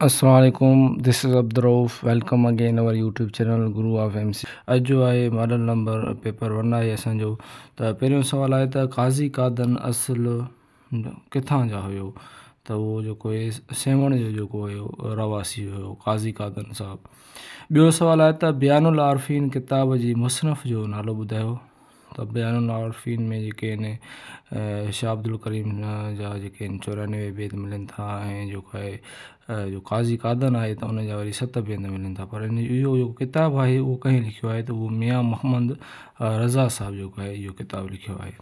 السلام عليڪم this is Abdul Rauf welcome again our YouTube channel Guru of M C اڄ جو آهي ماڊل نمبر پيپر ون آهي اسان جو ته پهريون سوال آهي ته قاضي قادن اصل ڪٿان جا هيو ته اهو جيڪو آهي سيوهڻ جو جيڪو هيو رهواسي هيو قاضي قادن صاحب ٻيو سوال آهي ته بيان العارفين ڪتاب جي مصنف جو نالو ٻڌايو ته بيان العارفين ۾ جيڪي آهن شاهه عبدالڪريم جا جيڪي آهن 94 بيت ملن ٿا ۽ جيڪو آهي جو قاضي قادن آهي ته ان جا وري ست بيت ملن ٿا پر ان اهو جيڪو ڪتاب آهي اهو ڪنهن لکيو آهي ته اهو ميان محمد رضا صاحب جيڪو آهي اهو ڪتاب لکيو آهي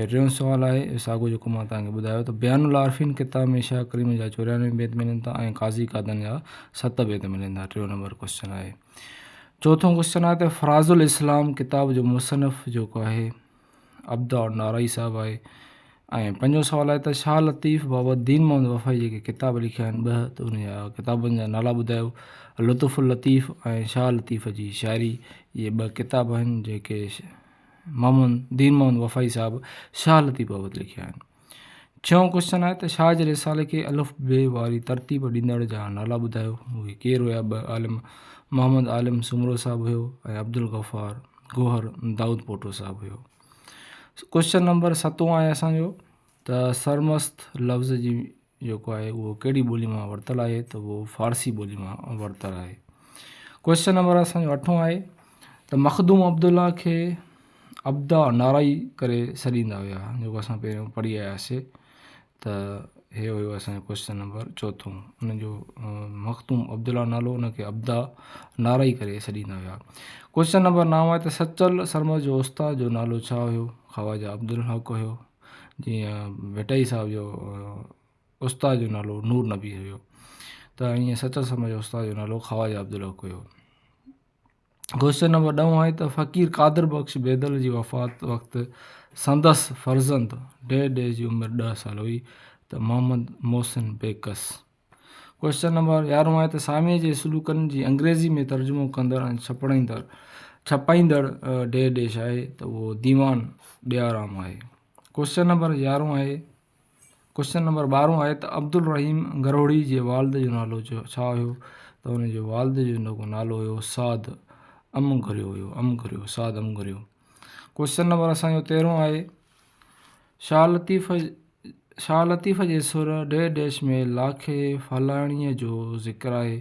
۽ ٽيون سوال آهي ساڳو جيڪو مان توهان کي ٻڌايو ته بيان العارفين ڪتاب ۾ شاهه ڪريم جا 94 بيت ملن ٿا ۽ قاضي قادن جا ست بيت ملن ٿا ٽيون نمبر ڪوشچن آهي چوٿون ڪوشچن آهي ته فراز الاسلام ڪتاب جو مصنف جيڪو آهي عبدا نارائي صاحب آهي ۽ پنجون سوال آهي ته شاهه لطيف بابت دين محمد وفائي جيڪي ڪتاب لکيا آهن ٻه ته ان جا ڪتابن جا نالا ٻڌايو لطف اللطيف ۽ شاهه لطيف جي شاعري اهي ٻه ڪتاب آهن جيڪي محمد دين محمد وفائي صاحب شاهه لطيف بابت لکيا آهن ڇهون ڪوشچن آهي ته شاهه جي رسالي کي الف بي واري ترتيب ڏيندڙ جا نالا ٻڌايو. اهي ڪير هيا؟ ٻه عالم محمد عالم سومرو صاحب هيو ۽ عبدالغفار گوهر دائود پوٽو صاحب هيو. ڪوشچن نمبر ستون آهي اسان جو ته سرمست لفظ جي جيڪو آهي اهو ڪهڙي ٻولي مان ورتل آهي ته اهو فارسي ٻولي مان ورتل آهي. ڪوشچن نمبر اسان جو اٺون آهي ته مخدوم عبدالله کي عبدا نارائي ڪري سڏيندا هيا جيڪو اسان پهريون پڙهي آياسي ته هي هيو اسانجو ڪوشچن نمبر چوٿون ان جو مخدوم عبدالله نالو ان کي عبدا نارائي ڪري سڏيندا هيا ڪوشچن نمبر نائون آهي ته سچل سرمست جو استاد جو نالو ڇا هيو خواجه عبدالحق هيو جيئن ڀٽائي صاحب جو استاد جو نالو نور نبي هيو ته ائين سچل سرمست جو استاد جو نالو خواجه عبدالحق هيو ڪوئسچن نمبر ڏهون آهي ته فقير قادر بخش بيدل جي وفات وقت سندس فرزند ڊي ڊي جي عمر ڏهه سال هئي ته محمد محسن بيڪس. ڪوئسچن نمبر يارهون آهي ته ساميء جي سلوڪن جي انگريزي ۾ ترجمو ڪندڙ ۽ ڇپڙائيندڙ ڇپائيندڙ ڊي ڊيش آهي ته اهو ديوان ڏيارام آهي. ڪوئسچن نمبر يارهون آهي ڪوئسچن نمبر ٻارهون آهي ته عبدالرحيم گروهڙي جي والد جو نالو ڇا هيو ته ان جي والد جو جيڪو نالو هيو سعد ام گهريو هيو ام گهريو سعد ام گهريو ڪوئسچن نمبر اسانجو تيرهون آهي شاهه لطيف شاهه لطيف جي سر ڊي ڊيش ۾ لاکي فلاڻيء جو ذڪر آهي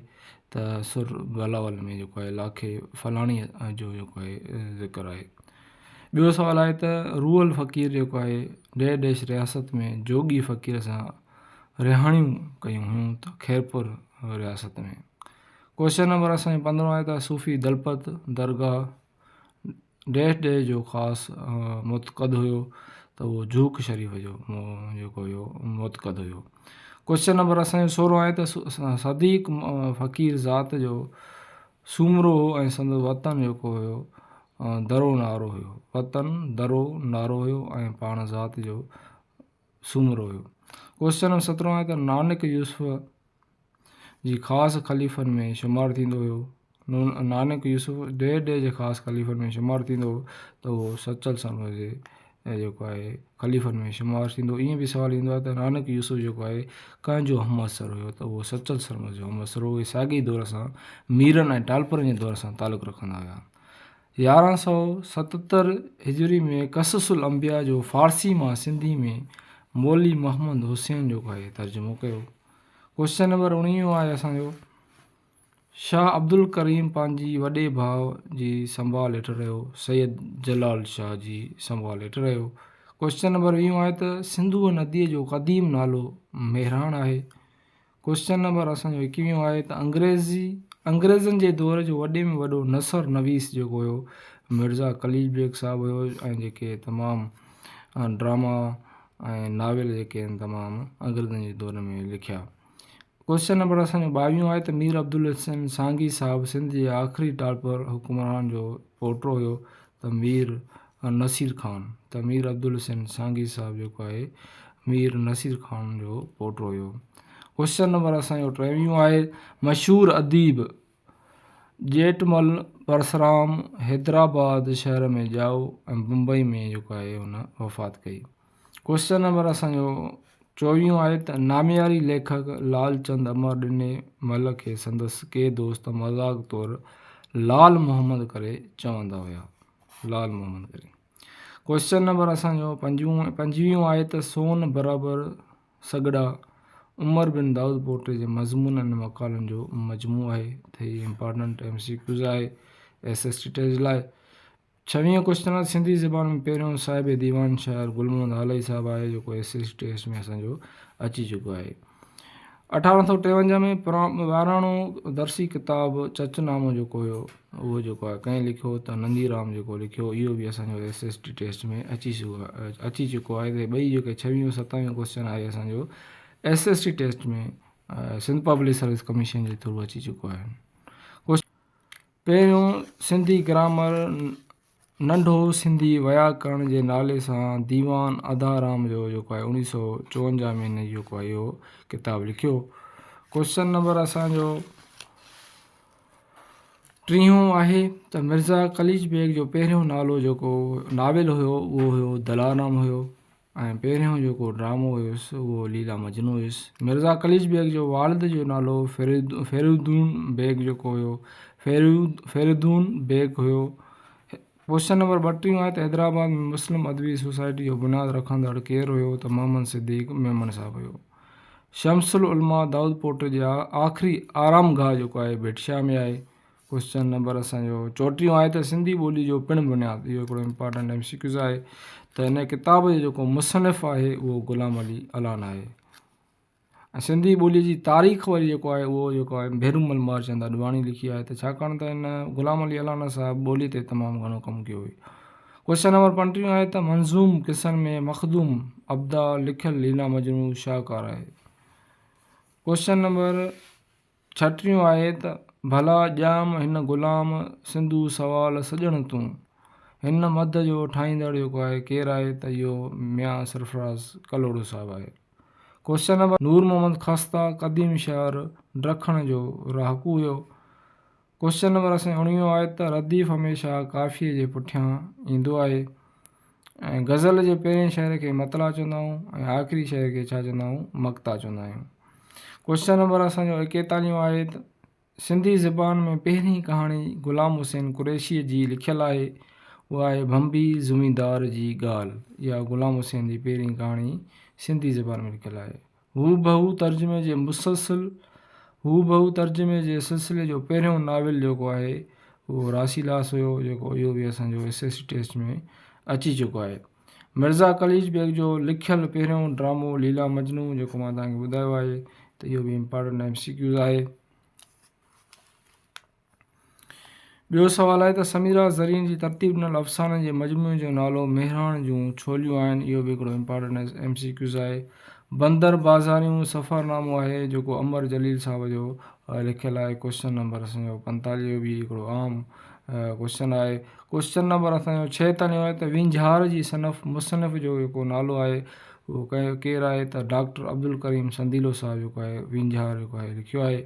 ته سر بلاول ۾ جيڪو آهي لاکي فلاڻيء جو جيڪو آهي ذڪر آهي ٻيو سوال آهي ته روحل فقير جيڪو آهي ڊيهه ڊيش رياست ۾ جوڳي فقير سان رهاڻيون ڪيون هيون ته خيرپور رياست ۾. ڪوئسچن نمبر اسان جو پندرهون آهي ته صوفي دلپت درگاهه ڊيش ڊيش جو خاص معتقد هيو ته اهو جهوڪ شريف جو جيڪو هيو معتقد هيو. ڪوئسچن نمبر اسان جو سورهون آهي ته صديق فقير ذات جو سومرو هو ۽ سندس وطن جيڪو هيو درو نارو هيو. وطن درو نارو هيو ۽ پاڻ ذات جو سومرو هيو. ڪوئسچن نمبر سترهون آهي ته نانڪ يوسف جي خاص خليفن ۾ شمار ٿيندو هيو. نانڪ يوسف ڊي ڊي جي خاص خليفن ۾ شمار ٿيندو هو ته اهو سچل سرمست جي ۽ جيڪو آهي خليفن ۾ شمار ٿيندو ائين به سوال ايندو آهي ته نانڪ يوسف جيڪو آهي ڪنهن جو همعصر هيو ته اهو سچل سرمست جو همعصر هو اهي ساڳئي دور سان ميرن ۽ ٽالپرن جي دور سان تعلق رکندا هيا 1177 هجري ۾ قصص الانبياء جو فارسي مان سنڌي ۾ مولوي محمد حسين جيڪو آهي ترجمو ڪيو ڪوشچن نمبر اڻويهون آهي اسانجو شاهه عبدالڪريم پنهنجي وڏي ڀاء جي سنڀال هيٺ رهيو. سيد جلال شاهه جي سنڀال هيٺ رهيو. ڪوئسچن نمبر ويهون آهي ته سنڌوء نديء جو قديم نالو مهراڻ آهي. ڪوئسچن نمبر اسان جو ايڪويهون آهي ته انگريزي انگريزن جي دور جو وڏي ۾ وڏو نثر نويس جيڪو هيو مرزا قليچ بيگ صاحب هيو ۽ جيڪي تمام ڊراما ۽ ناول جيڪي آهن تمام انگريزن جي دور ۾ لکيا. ڪوئسچن نمبر اسان جو ٻاويهون آهي ته مير عبدالحسين سانگي صاحب سنڌ جي آخري ٽالپر حڪمران جو پوٽو هيو ته مير نصير خان ته مير عبدالحسين سانگي صاحب جيڪو آهي مير نصير خان جو پوٽو هيو ڪوئسچن نمبر اسان جو ٽيويهون آهي مشهور اديب ڄيٺمل پرسرام حيدرآباد شهر ۾ ڄائو ۽ بمبئي ۾ جيڪو آهي هن وفات ڪئي ڪوئسچن نمبر اسان جو چوويهون آهي ته نامياري ليکڪ لالچند امر ڏني مل کي سندس ڪي دوست مذاق طور لال محمد ڪري چوندا هيا. لال محمد ڪري. ڪوئسچن نمبر اسان جو پنجويهون آهي ته سون برابر سڳڙا عمر بن دائود پوٽي جي مضمونن ۽ مقالن جو مجموعو آهي ته هي امپارٽنٽ ايم سي ڪيوز آهي ايس ايس ٽي ٽيسٽ لاء. ڇويهون ڪوئسچن آهي سنڌي زبان ۾ پهريون صاحب ديوان شاعر گل محمد هالائي صاحب آهي جيڪو ايس ايس ٽي ايس ۾ اسان جو اچي چڪو آهي. 1853 ۾ واراڻو درسي ڪتاب چچ نامو جيڪو هيو اهو جيڪو آهي ڪنهن لکيو ته نندي رام جيڪو لکيو اهو به اسان جو ايس ايس ٽي ٽيسٽ ۾ اچي چڪو آهي ته ٻئي جيڪي ڇويهون ستاويهون ڪوئسچن آهي اسان جو S S T test ۾ Sindh public service commission جي ٿرو اچي چڪو آهي. پهريون سنڌي گرامر ننڍو سنڌي وياڪرڻ جي نالي سان ديوان اڌارام جو جيڪو آهي 1954 ۾ هن جيڪو آهي اهو ڪتاب لکيو. ڪوشچن نمبر اسان جو ٽيهون آهي ته مرزا قليچ بيگ جو پهريون نالو جيڪو ناول هيو اهو هيو دلارام هيو. ۽ پهريون جيڪو ڊرامو هيس اهو ليلا مجنون هيس. مرزا قليچ بيگ جو والد جو نالو فريدون بيگ جيڪو هيو فريدون بيگ هيو. ڪوئسچن نمبر ٻٽيهون آهي ته حيدرآباد ۾ مسلم ادبي سوسائٽي جو بنياد رکندڙ ڪير هيو ته محمد صديق ميمڻ صاحب هيو. شمس العلماء دائود پوٽي جي آخري آرامگاهه جيڪو آهي ڀٽ شاهه ۾ آهي. ڪوئسچن نمبر اسان جو چوٽيهون آهي ته سنڌي ٻولي جو پڻ بنياد اهو هڪڙو امپارٽنٽ ايم سي ڪيوز آهي ته هن ڪتاب جو جيڪو مصنف آهي اهو غلام علي الانا آهي ۽ سنڌي ٻولي جي تاريخ وري جيڪو آهي اهو جيڪو آهي ڀيرومل مهرچند اڏواڻي لکي آهي ته ڇاڪاڻ ته هن غلام علي الانا صاحب ٻولي تي تمام گهڻو ڪم ڪيو هو ڪوئسچن نمبر پنٽيهون آهي ته منظوم قصن ۾ مخدوم عبدا لکيل ليلا مجنون شاهڪار آهي ڪوئسچن نمبر ڇٽيهون آهي ته، ڀلا ڄام هن غلام سنڌو سوال سڄڻ تون. هن مڌ جو ٺاهيندڙ جيڪو آهي ڪير آهي ته اهو ميان سرفراز ڪلهوڙو صاحب آهي. ڪوئسچن نمبر نور محمد خسته قديم شهر ڊکڻ جو رهاڪو هيو. ڪوئسچن نمبر اسان جو اڻويهون آهي ته رديف هميشه قافيي جي پٺيان ايندو آهي. ۽ غزل جي پهرين شعر کي مطلع چوندا آهيون ۽ آخري شعر کي ڇا چوندا آهيون مقطع چوندا آهيون ڪوشچن نمبر اسان جو ايڪيتاليهون آهي ته سنڌي زبان ۾ پهرين ڪهاڻي غلام حسين قريشيء جي لکيل آهي اها آهي ڀنڀي زميندار جي ڳالهه اها غلام حسين جي پهرين ڪهاڻي سنڌي زبان ۾ لکيل آهي هوبهو ترجمي جي مسلسل هوبهو ترجمي جي سلسلي جو پهريون ناول جيڪو آهي اهو راسيلاس هيو جيڪو اهو به اسان جو ايس ايس سي ٽيسٽ ۾ اچي چڪو آهي. مرزا قليچ بيگ جو لکيل پهريون ڊرامو ليلا مجنون جيڪو مان توهان کي ٻڌايو آهي ته اهو به امپارٽنٽ ايم سي ڪيوز آهي. ٻيو سوال آهي ته سميرا زرين جي ترتيب ڏنل افسانن جي مجموعي جو نالو مهراڻ جون ڇوليون آهن اهو به هڪڙو امپارٽنٽ ايم سي ڪيوز آهي. بندر بازاريون سفرنامو آهي جيڪو امر جليل صاحب جو لکيل آهي ڪوئسچن نمبر اسان جو 45 به هڪڙو عام ڪوئسچن آهي. ڪوئسچن نمبر اسان جو 46 آهي ته وينجهار جي صنف مصنف جو جيڪو نالو آهي اهو ڪير آهي ته ڊاڪٽر عبدالڪريم سنديلو صاحب جيڪو آهي وينجهار جيڪو آهي لکيو آهي.